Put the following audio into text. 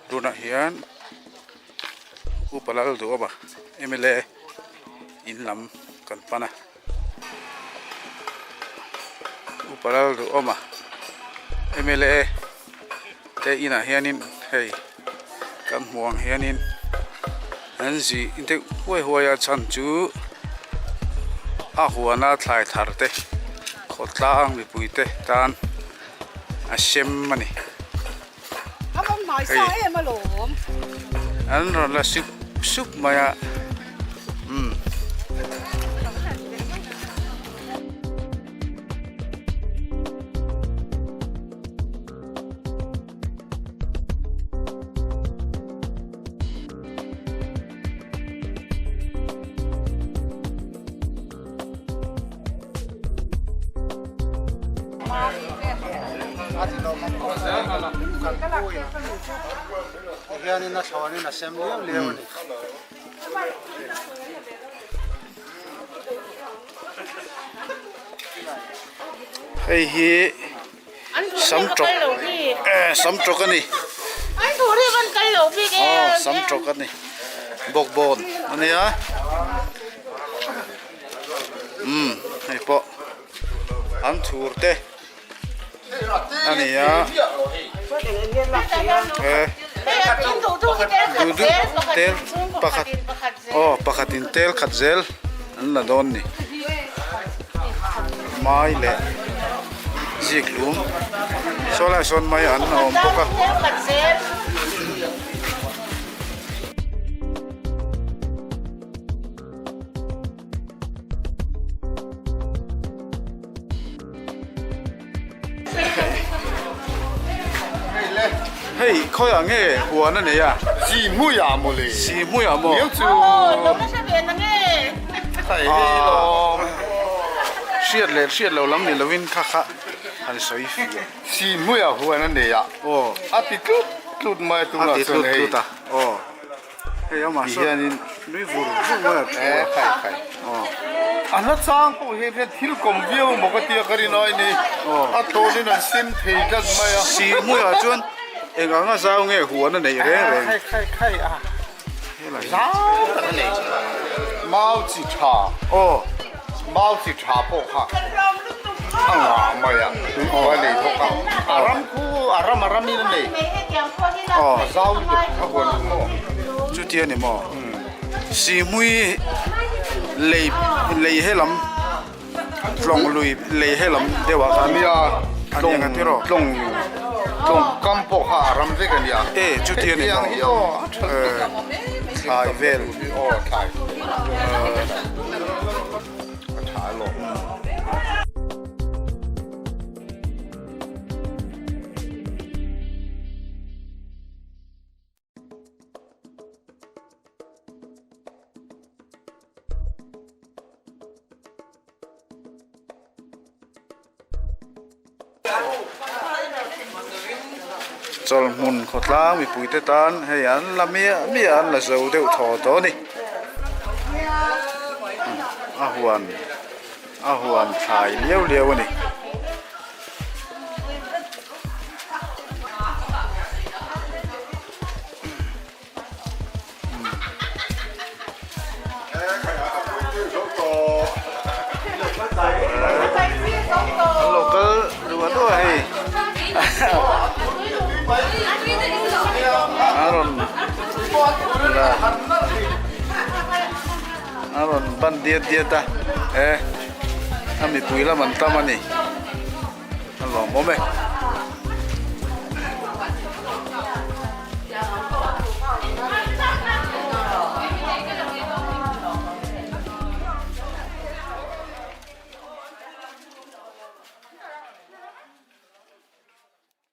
Tunah hian Upa Lalduhawma mla in lam kan pan a. Upa Lalduhawma mla te inah hianin hei kan hmuh ang hianin an zih deuh huai huai a chhan chu a huana thlai thar te khawtlang mipui te tan a sem a ni. Hei an rawn la sup sup mai a umm. Hei hi sam tawk eh sam tawk a ni aw sam tawk a ni bawkbawn a nia. Umm hei pawh an thur te a ni a he duh duh tel pakhat aw pakhat in tel khat zel an la dawn ni mai leh zik lum saw lai sawn mai an awm bawk a. Hei khawiah nge huan a nei a? Si hmuiah maw le? Si hmuiah maw? Niang chu. Hei hei lawm. Hriat leh hriat lo lam ni lovin kha kha han sawi fiah. Si hmuiah huan a nei a. Aw. A ti tlut tlut mai tunah chuan hei. A ti tlut tlut a. Aw. Hei amah sawn hianin nui vur vur mai a thu a khai khai aw a hla chang pawh hian hian thil kawm viau maw ka tia ka rin ai ni a thlawnin an sem thei tlat mai a si hmuiah chuan eng anga zau nge huan a neih reng reng khai khai khai a zau tak a nei mau chi tha aw mau chi tha pawh kha a ngah mai a tui pawh a nei bawk a a ram khu a ram a ramin a nei aw a zau lutuk a huan chu maw chuti a ni maw sihhmui lei lei he lam tlawng lui lei he lam deuh ah khan nia a ni ang a tiraw tlawng tlawng kam pawh kha a ram vek a nia e chuti a ni maw hetiang hi aw a tha thlai vel aw thlai a tha alawm. Chawlhmun khawtlang mipuite tan hei an la miah miah an la zo deuh thaw tawh a ni a huan a huan thlai liau liau a ni. An lo kal duah duah hei a rawn la a rawn ban diat diat a e a mipui lam an tam a ni a lawmawm e.